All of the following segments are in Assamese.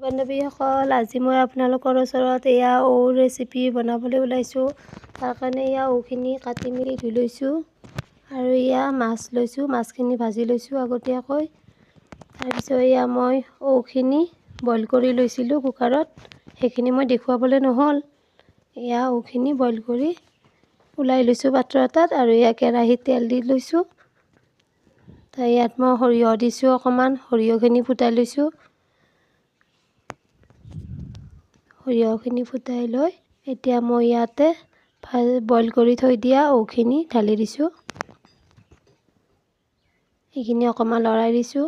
বান্ধৱীসকল, আজি মই আপোনালোকৰ ওচৰত এয়া ঔ ৰেচিপি বনাবলৈ ওলাইছোঁ। তাৰ কাৰণে এয়া ঔখিনি কাটি মেলি ধুই লৈছোঁ আৰু এয়া মাছ লৈছোঁ, মাছখিনি ভাজি লৈছোঁ আগতীয়াকৈ। তাৰপিছত এয়া মই ঔখিনি বইল কৰি লৈছিলোঁ কুকাৰত, সেইখিনি মই দেখুৱাবলৈ নহ'ল। এয়া ঔখিনি বইল কৰি ওলাই লৈছোঁ পাত্ৰ এটাত আৰু এয়া কেৰাহীত তেল দি লৈছোঁ। ইয়াত মই সৰিয়হ দিছোঁ অকণমান, সৰিয়হখিনি ফুটাই লৈছোঁ। সৰিয়হখিনি ফুটাই লৈ এতিয়া মই ইয়াতে বইল কৰি থৈ দিয়া ঔখিনি ঢালি দিছোঁ। এইখিনি অকণমান লৰাই দিছোঁ,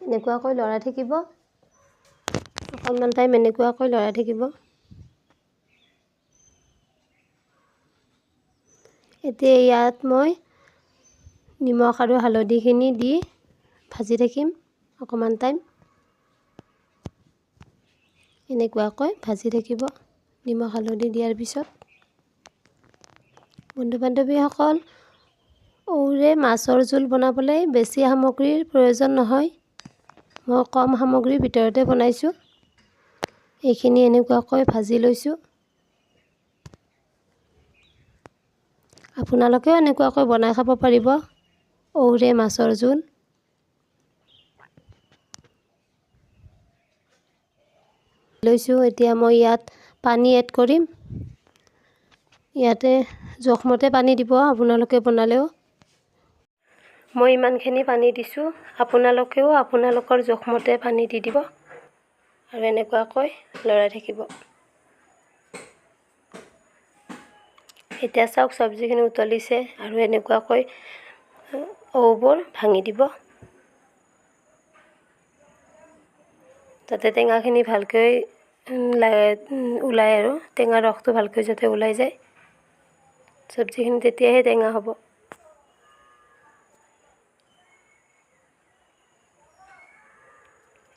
এনেকুৱাকৈ লৰাই থাকিব অকণমান টাইম, এনেকুৱাকৈ লৰাই থাকিব। এতিয়া ইয়াত মই নিমখ আৰু হালধিখিনি দি ভাজি থাকিম অকণমান টাইম, এনেকুৱাকৈ ভাজি থাকিব নিমখ হালধি দিয়াৰ পিছত। বন্ধু বান্ধৱীসকল, ঔৰে মাছৰ জোল বনাবলৈ বেছি সামগ্ৰীৰ প্ৰয়োজন নহয়, মই কম সামগ্ৰীৰ ভিতৰতে বনাইছোঁ। এইখিনি এনেকুৱাকৈ ভাজি লৈছোঁ, আপোনালোকেও এনেকুৱাকৈ বনাই খাব পাৰিব ঔৰে মাছৰ জোল। লৈছোঁ। এতিয়া মই ইয়াত পানী এড কৰিম, ইয়াতে জোখমতে পানী দিব আপোনালোকে বনালেও। মই ইমানখিনি পানী দিছোঁ, আপোনালোকেও আপোনালোকৰ জোখমতে পানী দি দিব আৰু এনেকুৱাকৈ লৰাই থাকিব। এতিয়া চাওক চব্জিখিনি উতলিছে আৰু এনেকুৱাকৈ ঔবোৰ ভাঙি দিব, যাতে টেঙাখিনি ভালকৈ ওলায় আৰু টেঙাৰ ৰসটো ভালকৈ যাতে ওলাই যায় চব্জিখিনি, তেতিয়াহে টেঙা হ'ব।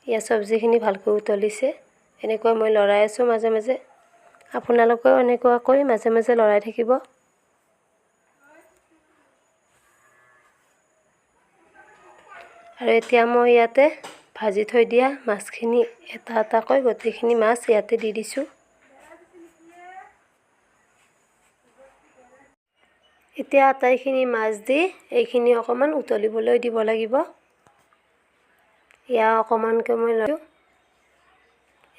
ইয়াৰ চব্জিখিনি ভালকৈ উতলিছে, এনেকৈ মই লৰাই আছোঁ মাজে মাজে, আপোনালোকেও এনেকুৱাকৈ মাজে মাজে লৰাই থাকিব। আৰু এতিয়া মই ইয়াতে ভাজি থৈ দিয়া মাছখিনি এটা এটাকৈ গোটেইখিনি মাছ ইয়াতে দি দিছোঁ। এতিয়া আটাইখিনি মাছ দি এইখিনি অকণমান উতলিবলৈ দিব লাগিব। এয়া অকণমানকৈ মই লৈছোঁ,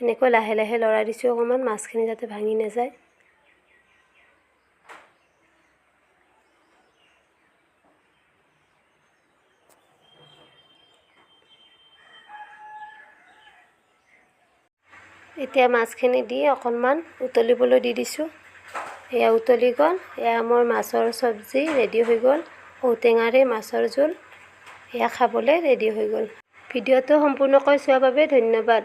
এনেকৈ লাহে লাহে লৰাই দিছোঁ অকণমান, মাছখিনি যাতে ভাঙি নাযায়। এতিয়া মাছখিনি দি অকণমান উতলিবলৈ দি দিছোঁ। এয়া উতলি গ'ল, এয়া মোৰ মাছৰ চব্জি ৰেডি হৈ গ'ল, ঔটেঙাৰে মাছৰ জোল এয়া খাবলৈ ৰেডি হৈ গ'ল। ভিডিঅ'টো সম্পূৰ্ণকৈ চোৱাৰ বাবে ধন্যবাদ।